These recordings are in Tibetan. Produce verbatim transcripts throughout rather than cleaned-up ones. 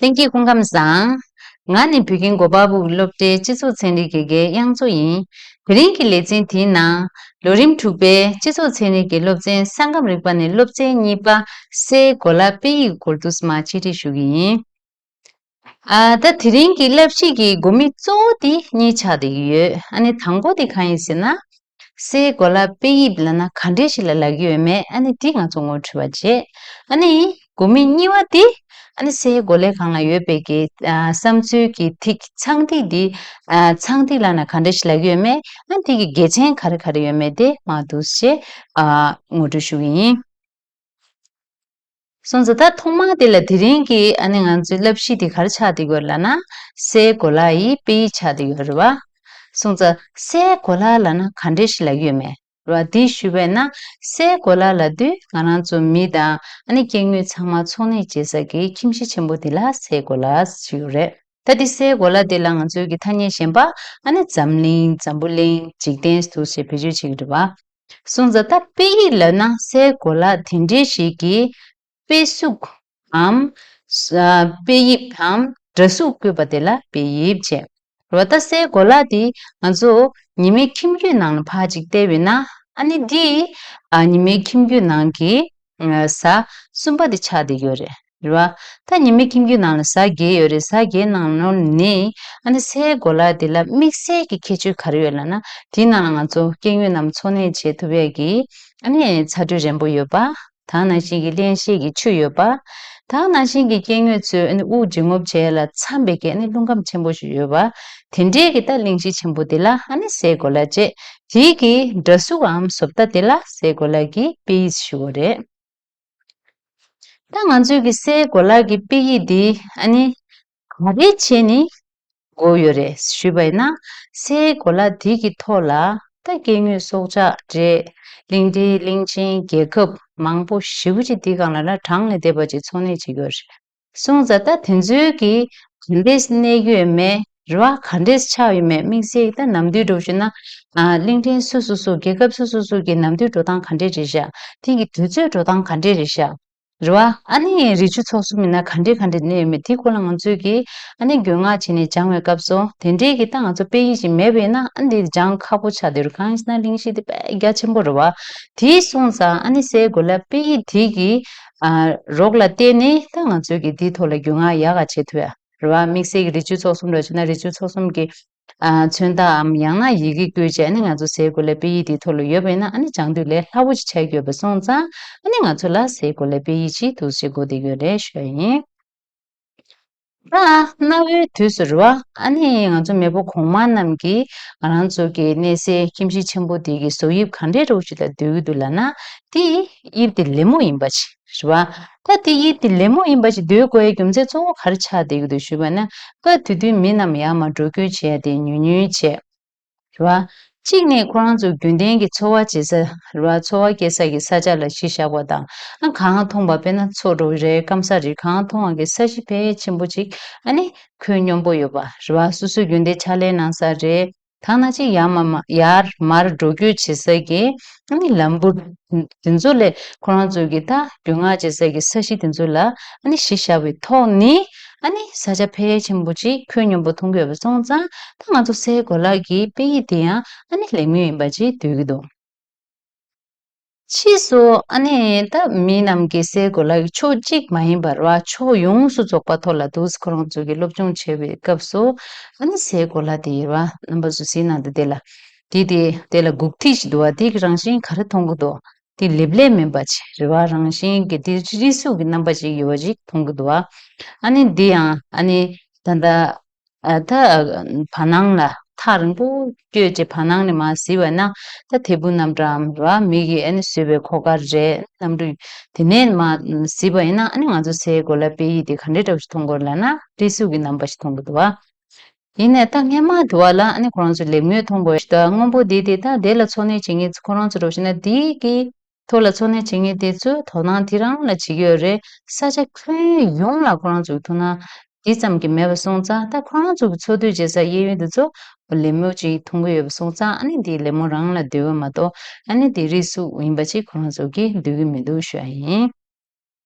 ལྷན་རྒྱས་སྐུ་ཁམས་བཟང་། ང་ནི་བོད་ཁྱིམ་སྒོ་དཔའ་སྦུག་སློབ་གྲྭའི་སྤྱི་ཚོགས་ཚན་རིག་གི་དགེ་རྒན་དབྱངས་མཚོ་ཡིན། དེ་རིང་གི་ལེ་ཚན་དེའི་ནང་ལོ་རིམ་དྲུག་པའི་སྤྱི་ཚོགས་ཚན་རིག་གི་སློབ་ཚན་ས་ཁམས་རིག་པ་ནས་སློབ་ཚན་གཉིས་པ་སའི་གོ་ལ་དཔེ་ཡིག་སྐོར་དུ་མར་འཆད་ཁྲིད་ཞུ་གི་ཡིན། ཨ། ད་དེ་རིང་གི་བསླབ་གཞི་གི་དགོས་དམིགས་གཙོ་བོ་དེ་གཉིས་ཆགས་བསྡད་ཀྱི་ཡོད། ཨ་ནི་དང་པོ་དེ་གང་ཡིན་ཟེར་ན། སའི་གོ་ལ་དཔེ་དབྱིབས་ལབ་ན་ག་འདྲས་ཞིག་ལ་ལབ་ཀྱི་ཡོད་མེད། ཨ་ནི་དེ་ང་ཚོ་ངོ་སྤྲོད་པ་བྱེད། ཨ་ནི་དགོས་དམིགས་གཉིས་པ་དེ། ཨ་ནི་སའི་གོ་ལའི་སྒང་ལ་ཡོད་པའི་གི་ཨ་བསམ་ཚུལ་གྱི་ཐིག་ཚངས་ཐིག་འདི། ཨ་ཚངས་ཐིག་ལབ་ན་ག་འདྲས་ཞིག་ལབ་ཀྱི་ཡོད་མེད། ཨ་ནི་དེ་གི་དགེ་མཚན་ག་རེ་ག་རེ་ཡོད་མེད་དེ་མར་འདུག་སེ་ཨ་ངོ་སྤྲོད་ཞུ་གི་ཡིན། སོང་ཙང་ད་ཐོག་མར་དེ་ལ་དེ་རིང་གི་ཨ་ནི་ང་ཚོའི་བསླབ་གཞི་དེ་ག་རེ་ཆགས་བསྡད་ཡོད་ལབ་ན། སའི་གོ་ལ་ཡི་དཔེ་ཡིག་ཆགས་བསྡད་ཡོད་རེད་བ། སོང་ཙང་སའི་གོ་ལ་ལབ་ན་ག་འདྲས་ཞིག་ལབ་ཀྱི་ཡོད་མེད་རེད་བ། དེ་ཞུས་པས་ན། སའི་གོ་ལ་ལབ་དུས་ང་རང་ཚོ་མི་དང་ཨ་ནི་སྐྱེ་དངོས་ཚང་མ་འཚོ་གནས་བྱེད་ས་གི་ཁྱིམ་གཞི་ཆེན་པོ་དེ་ལ་སའི་གོ་ལ་ཞུ་རེད། ད་དེ་སའི་གོ་ལ་དེ་ལ་ང་ཚོའི་གི་ཐ་སྙད་གཞན་པ། ཨ་ནི་འཛམ་གླིང་། འཛམ་བུ་གླིང་། འཇིག་རྟེན་འདུག་སེ་བེད་སྤྱོད་བྱེད་ཀྱི་རེད་བ། སོང་ཙང་ད་དཔེ་ཡིག་ལབ་ན་སའི་གོ་ལ་དེ་འདྲའི་ཞིག་གི་དཔེ་གཟུགས་འམ། ས་དཔེ་དབྱིབས་འམ་འདྲ་གཟུགས་བཀོད་པ་དེ་ལ་དཔེ་དབྱིབས་བྱས། རེད་བ། ད་སའི་གོ་ལ་དེ་ང་ཚོ་ཉི་མའི་ཁྱིམ་རྒྱུད་ནང་ལ་ཕར་ཅིག་བལྟས་པས་ན། ཨ་ནི་འདི་ཨ་ཉི་མའི་ཁྱིམ་རྒྱུད་ནང་གི་ཨ་གཟའ་གསུམ་པ་དེ་ཆགས་བསྡད་ཡོད་རེད། རེད་བ། ད་ཉི་མའི་ཁྱིམ་རྒྱུད་ནང་ལ་གཟའ་བརྒྱད་ཡོད་རེད། གཟའ་བརྒྱད་ནང་ལོགས་ནས་ཨ་ནི་སའི་གོ་ལ་དེ་ལ་དམིགས་བསལ་གྱི་ཁྱད་ཆོས་ག་རེ་ཡོད་ལབ་ན། དེའི་ནང་ལ་ང་ཚོ་སྐྱེ་དངོས་རྣམས་འཚོ་གནས་བྱེད་ཐུབ་ཡས་ཀྱི་ཨ་ནི་ཚ་དྲོད་རན་པོ་ཡོད་པ། ད་ནང་བཞིན་གྱི་བརླན་གཤེར་གྱི་ཆུ་ཡོད་པ། ད་ནང་བཞིན་གྱི་སྐྱེ་དངོས་ཚོས་ཨ་ནི་དབུགས་འབྱིན་རྔུབ་བྱེད་ཡས་ལ་འཚམ་པའི་གི་ཨ་ནི་རླུང་ཁམས་ཆེན་པོ་ཞིག་ཡོད་པ། དེ་འདྲའི་གི་ད་གླིང་གཞི་ཆེན་པོ་དེ་ལ་ཨ་ནི་སའི་གོ་ལ་བྱས། དེའི་གི་འདྲ་གཟུགས་འམ་བཟོ་ལྟ་དེ་ལ་སའི་གོ་ལ་གི་དཔེ་ཡིག་ཞུ་བ་རེད། ད་ང་ཚོའི་གི་སའི་གོ་ལ་གི་དཔེ་ཡིག་འདི་ཨ་ནི་ག་རེ་བྱས་ནས་དགོས་ཡོད་རེད་ཞུས་པ་ཡིན་ན། སའི་གོ་ལ་འདི་གི་ཐོག་ལ་ད་སྐྱེ་དངོས་སྲོག་ཆགས་རེད། གླིང་ཕྲན་གླིང་ཆེན་རྒྱལ་ཁབ་མང་པོ་ཞེ་པོ་ཅིག་འདི་སྒང་ལ་ལ་གྲངས་ལས་འདས་པ་ཅིག་འཚོ་གནས་བྱེད་ཀྱི་ཡོད་རེད། སོང་ཙང་ད་དེ་ཚོའི་གི་ག་འདྲས་གནས་ཀྱི་ཡོད་མེད་རེད་བ། ག་འདྲས་ཆགས་ཡོད་མེད། དམིགས་བསལ་ད་ནམ་དུས་འགྲོ་ཞུ་ན། ཨ་གླིང་ཕྲན་སོ་སོ་སོ་རྒྱལ་ཁབ་སོ་སོ་སོ་གི་ནམ་དུས་འགྲོ་སྟངས་ག་འདྲས་རེད་ཤག་དེ་གི་དུས་ཚོད་འགྲོ་སྟངས་ག་འདྲས་རེད་ཤག་རེད་བ། ཨ་ནི་རི་ཆུ་ཚོགས་གསུམ་ཡིན་ན་ག་འདྲས་ག་འདྲས་གནས་ཡོད་མེད་དེ་སྐོར་ལ་ང་ཚོས་ཀྱིས་ཨ་ནི་རྒྱུས་མངགས་བྱས་ནས་སྦྱང་བའི་སྐབས་སུ། དེ་འདྲས་ཀྱི་ད་ང་ཚོ་དཔེ་ཡིག་ཅིག་མེད་པ་ཡིན་ན་ཨ་འདི་སྦྱང་ཁག་པོ་ཆགས་བསྡད་རེད། གང་ཡིན་ཟེར་ན་གླིང་གཞི་དེ་དཔེ་རྒྱ་ཆེན་པོ་རེད་བ། དེ་སོང་ཙང་ཨ་ནི་སའི་གོ་ལ་དཔེ་ཡིག་དེ་གི་ཨ་རོགས་ལ་བརྟེན་ནས་ད་ང་ཚོས་ཀྱིས་དེའི་ཐོག་ལ་རྒྱུས་མངགས་ཡག་ག་བྱེད་ཐུབ་ཡ། རེད་བ། དམིགས་བསལ་གྱི་རི་ཆུ་ཚོགས་གསུམ་འདྲ་བྱས་ན་རི་ཆུ་ཚོགས་གསུམ་གྱི་ཨ་མཚོན་རྟགས་འམ་ཡང་ན་ཡི་གེ་བཀོད་བྱས་ཨ་ནི་ང་ཚོ་སའི་གོ་ལའི་དཔེ་ཡིག་དེའི་ཐོག་ལ་ཡོད་པ་ཡིན་ན་ཨ་ནི་སྦྱང་དུས་ལས་སླ་པོ་ཞིག་ཆགས་ཀྱི་ཡོད་པ་སོང་ཙང་ཨ་ནི་ང་ཚོ་ལ་སའི་གོ་ལའི་དཔེ་ཡིག་ཅིག་འདུག་སེ་དགོས་བསྡད་ཡོད་རེད་ཞུ་ཡ་ཡིན། ད་གནའ་བོའི་དུས་སུ་རེད་བ། ཨ་ནི་ང་ཚོ་མེས་པོ་གོང་མ་རྣམས་ཀྱིས་ང་རང་ཚོ་གི་གནས་སའི་ཁྱིམ་གཞི་ཆེན་པོ་དེ་གི་བཟོ་དབྱིབས་ག་འདྲའི་འདྲ་བོ་ཞིག་ལ་འདོད་ཀྱི་འདུག་ལབ་ན། དེ་དབྱིབས་དེ་ལེབ་མོ་ཡིན་པ་ཞིག་རེད་བ། ད་དེ་དབྱིབས་དེ་ལེབ་མོ་ཡིན་པ་ཞིག་འདོད་དགོས་ཡའི་རྒྱུ་མཚན་གཙོ་བོ་ག་རེ་ཆགས་བསྡད་ཀྱི་འདུག་ཞུས་པ་ན། སྐབས་དེ་དུས་མི་རྣམས་ཡར་མར་འགྲོ་སྐྱོད་བྱས་ཏེ་ཉུང་ཉུང་བྱས། རེད་བ། གཅིག་ནས་ཁོ་རང་ཚོ་རྒྱུན་ལྡན་གྱི་འཚོ་བ་བྱེད་ས་རེད་བ། འཚོ་བ་སྐྱེལ་ས་ཀྱི་ས་ཆ་ལ་གཞི་བཞག་པ་དང་། ཨ་གང་མཐོང་བ་དཔེར་ན་མཚོ་འདྲ་བོ་རེད། སྐམ་ས་རེད། གང་མཐོང་བ་གི་ས་གཞི་ཕལ་ཆེན་པོ་ཅིག་ཨ་ནི་ཁོད་སྙོམས་པོ་ཡོད་པ་རེད་བ། སོ་སོའི་རྒྱུན་ལྡན་ཕྱག་ལས་གནང་ས་རེད། ཐ་ན་ཅིག་ཡར་མར་མ་ཡར་མར་འགྲོ་སྐྱོད་བྱེད་ས་གི་ཨ་ནི་ལམ་བུ་དེ་ཚོ་ལས་ཁོ་རང་ཚོ་གི་ད་རྒྱུས་མངགས་བྱེད་ས་གི་ས་གཞི་དེ་ཚོ་ལ་ཨ་ནི་གཞི་བཞག་པའི་ཐོག་ནས། ཨ་ནི་ས་ཆ་ཕལ་ཆེན་པོ་ཅིག་ཁོད་སྙོམས་པོ་མཐོང་གི་ཡོད་པ་སོང་ཙང་། ད་ང་ཚོ་སའི་གོ་ལ་གི་དཔེ་ཡིག་དེ་ཡང་ཨ་ནི་ལེབ་མོ་ཡིན་པ་ཅིག་འདོད་ཀྱི་འདུག་ཕྱིས་སུ་ཨ་ནི་ད་མི་རྣམས་ཀྱིས་སའི་གོ་ལ་གི་ཕྱོགས་གཅིག་མ་ཡིན་པར་བ་ཕྱོགས་ཡོངས་སུ་རྫོགས་པ་ཐོག་ལ་འདུག་ཁོ་རང་ཚོ་གིས་སློབ་སྦྱོང་བྱེད་པའི་སྐབས་སུ། ཨ་ནི་སའི་གོ་ལ་དེ་ཡིན་པ་རྣམ་པ་ཚོ་གཟིགས་གནང་དང་། དེ་ལ་དེ་དེ་དེ་ལ་འགུག་ཐིག་ཞིག་འདུག་བ། དེ་གི་རང་བཞིན་ག་རེ་མཐོང་གི་འདུག་དེ་ལེབ་ལེབ་མིན་པ་ཅིག་རེད་བ། རང་བཞིན་གྱི་དེ་རི་སུག་གི་རྣམ་པ་ཅིག་ཡོད་པ་ཅིག་མཐོང་གི་འདུག་བ། ཨ་ནི་འདི་ཡང་ཨ་ནི་ད་ལྟ་ཨ་ད་བར་སྣང་ལ་ཐག་རིང་པོ་བསྐྱོད་ཅིག་བར་སྣང་ནས་མར་གཟིགས་པ་ན། ད་དེ་སྦུག་གནམ་གྲུའམ་རེད་བ། མི་གིས་ཨ་ནི་བཟོས་པའི་འཁོར་སྐར་རེད། གནམ་གྲུ་དེ་ནས་མར་གཟིགས་པ་ཡིན་ན་ཨ་ནི་ང་ཚོ་སའི་གོ་ལ་དཔེ་ཡིག་དེ་ག་འདྲའི་འདྲ་བོ་ཞིག་མཐོང་གི་ཡོད་ལབ་ན་རི་སུག་གི་རྣམ་པ་ཞིག་མཐོང་གི་འདུག་བ། ཡིན་ནའི་ད་སྔས་མ་དུ་བ་ལ་ཨ་ནི་ཁོ་རང་ཚོ་ལེབ་མོ་མཐོང་དགོས་ཤག་ད་སྔོན་པོ་འདི་དེ་ད་དེ་ལ་འཚོ་གནས་བྱེད་མཁན་ཁོ་རང་ཚོ་འདྲ་བོ་ཞིག་ན་འདི་གི་ཐོག་ལ་འཚོ་གནས་བྱེད་མཁན་དེ་ཚོས་དོ་སྣང་དེ་རང་ལ་བྱེད་ཀྱི་ཡོད་རེད། ས་ཆ་ཁྱོན་ཡོངས་ལ་ཁོ་རང་ཚོའི་ཐོ་སྣང་དེ་ཙམ་གྱིས་མེད་པ་སོང་ཙང་། ད་ཁོ་རང་ཚོ་གི་འཚོ་སྡོད་བྱེད་ས་གཡས་གཡོན་དེ་ཚོ་ལེབ་མོ་ཅིག་མཐོང་གི་ཡོད་པ་སོང་ཙང་། ཨ་ནི་དེ་ལེབ་མོ་རང་ལ་འདོད་པ་མ་གཏོགས་ཨ་ནི་དེ་རི་སུག་ཡིན་པ་ཅིག་ཁོ་རང་ཚོ་གིས་འདོད་ཀྱི་མི་འདུག་ཞུ་ཡ་ཡིན།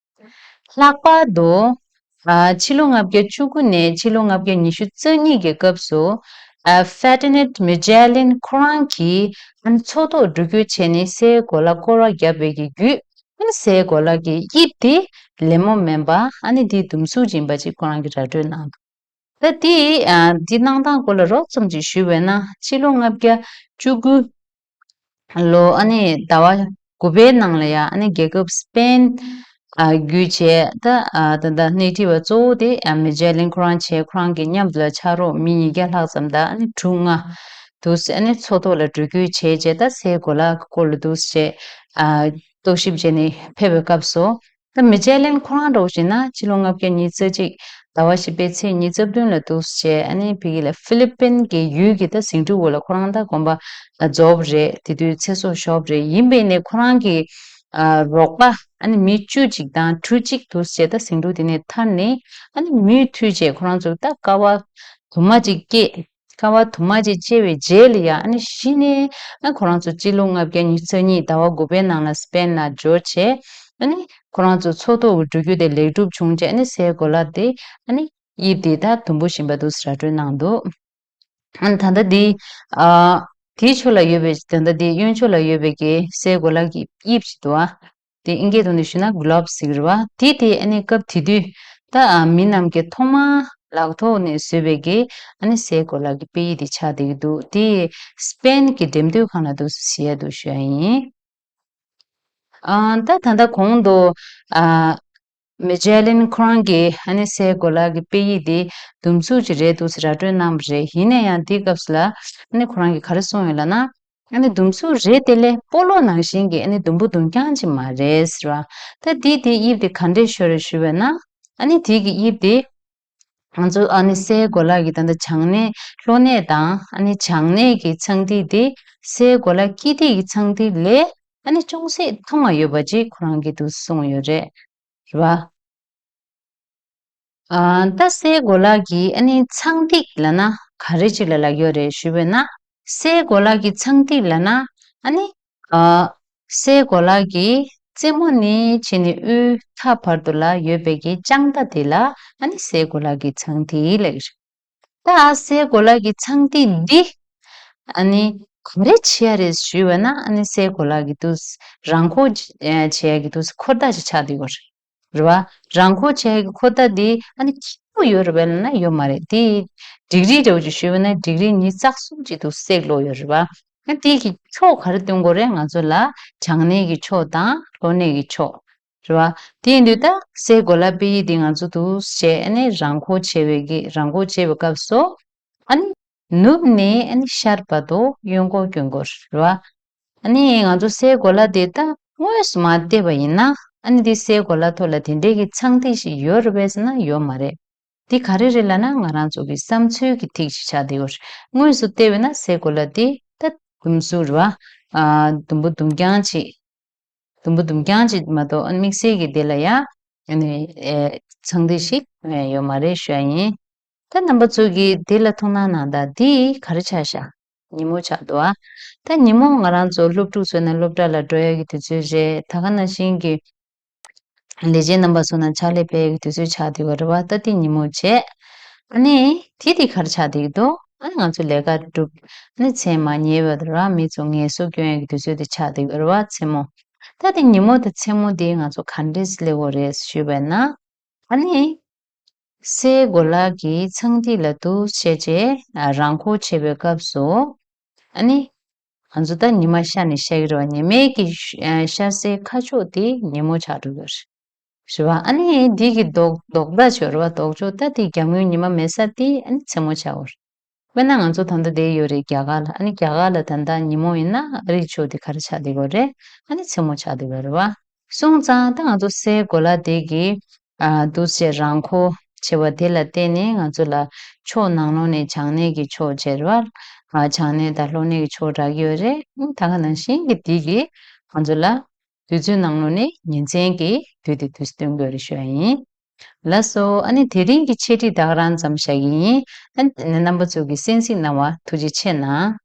ལྷག་པར་དུ་ ཨ་ཕྱི་ལོ་ལྔ་བརྒྱ་བཅུ་དགུ་ནས་ཕྱི་ལོ་ལྔ་བརྒྱ་ཉི་ཤུ་རྩ་གཉིས་ཀྱི་སྐབས་སུ། ཨ་Ferdinand Magellan ཁོ་རང་གིས་ཨ་ནི་མཚོ་ཐོག་འགྲུལ་སྐྱོད་བྱས་ནས་སའི་གོ་ལ་སྐོར་བ་བརྒྱབ་པའི་གི་བརྒྱུད། ཨ་ནི་སའི་གོ་ལ་གི་དབྱིབས་དེ་ལེབ་མོ་མིན་པ་ཨ་ནི་དེ་ཟླུམ་གཟུགས་ཅིག་ཡིན་པ་ཅིག་ཁོ་རང་གིས་ར་སྤྲོད་གནང་འདུག་ད་དེ་ཨ་དེ་གནང་སྟངས་སྐོར་ལ་རོབ་ཙམ་ཅིག་ཞུས་པ་ཡིན་ན། ཕྱི་ལོ་ལྔ་བརྒྱ་བཅུ་དགུ་ལོ་ཨ་ནི་ཟླ་བ་དགུ་པའི་ནང་ལ་ཡ་ཨ་ནི་རྒྱལ་ཁབ་སི་པེན་ཨ་བརྒྱུད་བྱས། ད་ཨ་ད་ལྟ་སྣེ་ཁྲིད་པ་གཙོ་བོ་དེ་ཨ་མེ་ཇེ་ལིན་ཁོ་རང་བྱས། ཁོ་རང་གི་མཉམ་དུ་ལ་ཕྱག་རོགས་མི་ཉིས་བརྒྱ་ལྷག་ཙམ་དང་ཨ་ནི་གྲུ་ལྔ་འདུག་སེ་ཨ་ནི་མཚོ་ཐོག་ལ་འགྲུལ་སྐྱོད་བྱས་རྗེས། ད་སའི་གོ་ལ་གི་སྐོར་ལ་འདུག་སེ་ཨ་རྟོག་ཞིབ་བྱས་ནས་ཕེབས་པའི་སྐབས་སུ། ད་མེ་ཇེ་ལིན་ཁོ་རང་འདྲ་བོ་བྱས་ན་ཕྱི་ལོ་ལྔ་བརྒྱ་ཉི་ཤུ་རྩ་གཅིག་ཟླ་བ་བཞི་པའི་ཚེས་ཉི་ཤུ་རྩ་བདུན་ལ་འདུག་སེ་བྱས། ཨ་ནི་ཕ་གི་ལ་ཧྥི་ལི་པིན་གྱི་ཡུལ་གྱི་ད་ཟིང་འཁྲུག་འོག་ལ་ཁོ་རང་ད་གོམ་པ་རྫོགས་པ་རེད། དེ་དུས་ཚེ་སྲོག་ཤོར་བ་རེད། ཡིན་པས་ནས་ཁོ་རང་གི་ཨ་རོགས་པ་ཨ་ནི་མི་བཅུ་གཅིག་དང་གྲུ་གཅིག་འདུག་སེ་བྱས། ད་ཟིང་འཁྲུག་དེ་ནས་ཐར་ནས་ཨ་ནི་མུ་མཐུད་བྱས་ཁོ་རང་ཚོ་ད་དཀའ་བ་དུ་མ་ཅིག་སྐྱེས། དཀའ་བ་དུ་མ་ཅིག་སྤྱད་པའི་རྗེས་ལ་ཡ་ཨ་ནི་གཞི་ནས་ཨ་ཁོ་རང་ཚོ་སྤྱི་ལོ་ལྔ་བརྒྱ་ཉི་ཤུ་རྩ་གཉིས་ཟླ་བ་དགུ་པའི་ནང་ལ་སི་པེན་ལ་འབྱོར་བྱས། ཨ་ནི་ཁོ་རང་ཚོ་མཚོ་ཐོག་གི་འགྲུལ་སྐྱོད་དེ་ལེགས་གྲུབ་བྱུང་རྗེས། ཨ་ནི་སའི་གོ་ལ་དེ་ཨ་ནི་དབྱིབས་དེ་ད་ཟླུམ་པོ་བཞིན་པ་འདུག་སེ་ར་སྤྲོད་གནང་འདུག་ཨ་ནི་ད་ལྟ་འདི་ཨ་དེའི་ཕྱོགས་ལ་ཡོད་པའི་ད་ལྟ་འདི་གཡོན་ཕྱོགས་ལ་ཡོད་པའི་གི་སའི་གོ་ལ་གི་དབྱིབས་ཤིག་འདུག་ཨ། དེ་ཨིན་སྐད་ཐོག་ནས་ཞུས་ན་གྷི་ལོབ་ཟེར་གི་རེད་བ། དེ་དེ་ཨ་ནི་སྐབས་དེ་དུས་ད་ཨ་མི་རྣམས་ཀྱིས་ཐོག་མར་ལག་ཐོག་ནས་བཟོས་པའི་གི་ཨ་ནི་སའི་གོ་ལ་གི་དཔེ་ཡིག་དེ་ཆགས་བསྡད་ཀྱི་འདུག་དེ་སི་པེན་གྱི་འགྲེམས་སྟོན་ཁང་ལ་འདུག་སེ་བཞག་འདུག་ཞུ་ཡ་ཡིན། ཨ་ད་ད་ལྟ་གོང་དུ་ཨ་མེ་ཇེ་ལིན་ཁོ་རང་གིས་ཨ་ནི་སའི་གོ་ལ་གི་དཔེ་ཡིག་དེ་ཟླུམ་གཟུགས་ཅིག་རེད་འདུག་སེ་ར་སྤྲོད་གནང་བ་རེད། ཡིན་ན་ཡང་དེའི་སྐབས་སུ་ལ་ཨ་ནི་ཁོ་རང་གིས་ག་རེ་གསུངས་ཡོད་ལབ་ན། ཨ་ནི་ཟླུམ་གཟུགས་རེད་དེ་ལས་སྤོ་ལོ་ནང་བཞིན་གྱི་ཨ་ནི་ཟླུམ་པོ་ཟླུམ་རྐྱང་ཅིག་མ་རེད་ཟེར་བ། ད་དེ་དེ་དབྱིབས་དེ་ག་འདྲས་ཤོར་རེད་ཞུས་པ་ན། ཨ་ནི་དེ་གི་དབྱིབས་དེ་ང་ཚོ་ཨ་ནི་སའི་གོ་ལ་གི་ད་ལྟ་བྱང་སྣེ་གློ་སྣེ་དང་ཨ་ནི་བྱང་སྣེ་གི་ཚངས་ཐིག་དེ་སའི་གོ་ལ་དཀྱིལ་ཐིག་གི་ཚངས་ཐིག་ལས་ཨ་ནི་ཅུང་ཟད་ཐུང་བ་ཡོད་པ་ཅིག་ཁོ་རང་གིས་འདུག་གསུངས་ཡོད་རེད། རེད་བ། ཨ་ད་སའི་གོ་ལ་གི་ཨ་ནི་ཚངས་ཐིག་ལབ་ན་ག་རེ་ཅིག་ལ་ལབ་ཡོད་རེད་ཞུས་པས་ན། སའི་གོ་ལ་གི་ཚངས་ཐིག་ལབ་ན་ཨ་ནི་ཨ་སའི་གོ་ལ་གི་རྩེ་མོ་ནས་ཕྱིན་ནས་དབུས་མཐའ་བར་དུ་ལ་ཡོད་པའི་གི་ལྕགས་མདའ་དེ་ལ་ཨ་ནི་སའི་གོ་ལ་གི་ཚངས་ཐིག་ལབ་ཀྱི་རེད། ད་སའི་གོ་ལ་གི་ཚངས་ཐིག་འདི་ཨ་ནི་ག་རེ་བྱེད་ཡ་རེད་ཞུས་པ་ན། ཨ་ནི་སའི་གོ་ལ་གི་དུས་རང་འཁོར་བྱེད་ཡ་གི་དུས་འཁོར་མདའ་ཅིག་ཆགས་བསྡད་ཡོད་རེད། རེད་བ། རང་འཁོར་བྱེད་ཡ་གི་འཁོར་མདའ་འདི་ཨ་ནི་ཁེ་པོ་ཡོད་རེད་པས་ལབ་ན་ཡོད་མ་རེད། དེ་ཌིག་རི་འདྲ་བོ་ཅིག་ཞུས་པ་ན་ཌིག་རི་ཉི་ཤུ་རྩ་གསུམ་ཅིག་ཏུ་སྲེག་ལོ་ཡོད་རེད་བ། ཨ་དེ་གི་ཕྱོགས་ག་རེ་སྟོན་དགོས་རེད། ང་ཚོ་ལ་བྱང་སྣེ་གི་ཕྱོགས་དང་ལྷོ་སྣེ་གི་ཕྱོགས། རེད་བ། དེ་ཡིན་དུས་ད་སའི་གོ་ལ་དཔེ་ཡིག་འདི་ང་ཚོ་འདུག་བྱས་ཨ་ནི་རང་འཁོར་བྱེད་པའི་གི་རང་འཁོར་བྱེད་པའི་སྐབས་སུ་ཨ་ནི་ནུབ་ནས་ཨ་ནི་ཤར་བར་དུ་གཡོན་སྐོར་སྐྱོད་དགོས་རེད་བ། ཨ་ནི་ང་ཚོ་སའི་གོ་ལ་དེ་ད་དངོས་སུ་མར་བལྟས་པ་ཡིན་ན་ཨ་ནི་དེ་སའི་གོ་ལ་ཐོག་ལ་དེ་འདྲའི་གི་ཚངས་ཐིག་ཞིག་ཡོད་རེད་པས་ཟེར་ན་ཡོད་མ་རེད། དེ་ག་རེ་རེད་ལབ་ན་ང་རང་ཚོ་གི་བསམ་ཚུལ་གི་ཐིག་ཅིག་ཆགས་བསྡད་ཡོད་རེད། དངོས་སུ་བལྟས་པ་ན་སའི་གོ་ལ་དེ་ད་ཟླུམ་གཟུགས་རེད་བ། ཨ་ཟླུམ་པོ་ཟླུམ་རྐྱང་ཅིག་ཟླུམ་པོ་ཟླུམ་རྐྱང་ཅིག་མ་གཏོགས་ཨ་ནི་དམིགས་བསལ་གྱི་དེ་ལ་ཡ་ཨ་ནི་ཨེ་ཚངས་ཐིག་ཞིག་ཨེ་ཡོད་མ་རེད་ཞུ་ཡ་ཡིན། ད་རྣམ་པ་ཚོ་གིས་དེ་ལ་ཐུགས་སྣང་གནང་དང་། དེ་ག་རེ་ཆགས་ཤག་ཉིན་མོ་ཆགས་འདུག་ཨ། ད་ཉིན་མོ་ང་རང་ཚོ་སློབ་ཕྲུག་ཚོ་ནས་སློབ་གྲྭ་ལ་འགྲོ་ཡ་གི་དུས་ཚོད་རེད། ད་ག་ནང་བཞིན་གྱི་ལས་བྱེད་རྣམ་པ་ཚོ་ནང་ཕྱག་ལས་ཕེབས་ཡ་གི་དུས་ཚོད་ཆགས་བསྡད་ཡོད་རེད་བ། ད་དེ་ཉིན་མོ་བྱས། ཨ་ནི་དེ་དེ་ག་རེ་ཆགས་བསྡད་ཀྱི་འདུག་ཨ་ནི་ང་ཚོ་ལས་ཀ་སྒྲུབ། ཨ་ནི་མཚན་མ་ཉལ་བ་དང་ར་མི་ཚོ་ངལ་གསོ་སྐྱོན་ཡ་གི་དུས་ཚོད་དེ་ཆགས་བསྡད་ཡོད་རེད་བ། མཚན་མོ། ད་དེ་ཉིན་མོ་དང་མཚན་མོ་དེ་ང་ཚོ་ག་འདྲས་སླེབས་ཡོད་རེད་ཞུས་པས་ན། ཨ་ནི། སའི་གོ་ལ་གི་ཚངས་ཐིག་ལ་འདུག་བྱས་རྗེས་རང་འཁོར་བྱེད་པའི་སྐབས་སུ། ཨ་ནི། ང་ཚོ་ད་ཉི་མ་ཤར་ནས་ཤར་གྱི་རེད་བ། ཉི་མའི་གི་ཤར་སའི་ཁ་ཕྱོགས་དེ་ཉིན་མོ་ཆགས་འགྲོ་གི་རེད། རེད་བ། ཨ་ནི་འདི་གི་ལྡོག་ལྡོག་ཟླ་ཅིག་ཡོད་རེད་བ། ལྡོག་ཕྱོགས་ད་དེ་རྒྱབ་ངོས་ཉི་མ་མེད་ས་དེ་ཨ་ནི་མཚན་མོ་ཆགས་ཡོད་རེད། དཔེར་ན་ང་ཚོ་ད་ལྟ་བསྡད་ཡོད་རེད་རྒྱ་གར་ལ། ཨ་ནི་རྒྱ་གར་ལ་ད་ལྟ་ཉིན་མོ་ཡིན་ན་ཨ་རིའི་ཕྱོགས་དེ་ག་རེ་ཆགས་བསྡད་ཡོད་རེད། ཨ་ནི་མཚན་མོ་ཆགས་བསྡད་ཡོད་རེད་བ། སོང་ཙང་ད་ང་ཚོ་སའི་གོ་ལ་དེ་གི་ཨ་འདུག་སེ་རང་འཁོར་བྱེད་པ་དེ་ལ་བརྟེན་ནས་ང་ཚོ་ལ་ཕྱོགས་ནང་ལོགས་ནས་བྱང་སྣེ་གི་ཕྱོགས་བྱེད་རེད་བ། ཨ་བྱང་སྣེ་དང་ལྷོ་སྣེ་གི་ཕྱོགས་རག་གི་ཡོད་རེད། ཨ་ད་ག་ནང་བཞིན་གྱི་དེ་གི་ང་ཚོ་ལ་དུས་ཚོད་ནང་ལོགས་ནས་ཉིན་མཚན་གྱི་དུས་དེ་དུས་སྟོན་དགོས་རེད་ཞུ་ཡ་ཡིན། ལགས་སོ། ཨ་ནི་དེ་རིང་གི་འཆད་ཁྲིད་ད་ག་རང་ཙམ་བཞག་གི་ཡིན། ཨ་ནི་རྣམ་པ་ཚོ་གིས་གསན་གཟིགས་གནང་བར་ཐུགས་རྗེ་ཆེ་གནང་།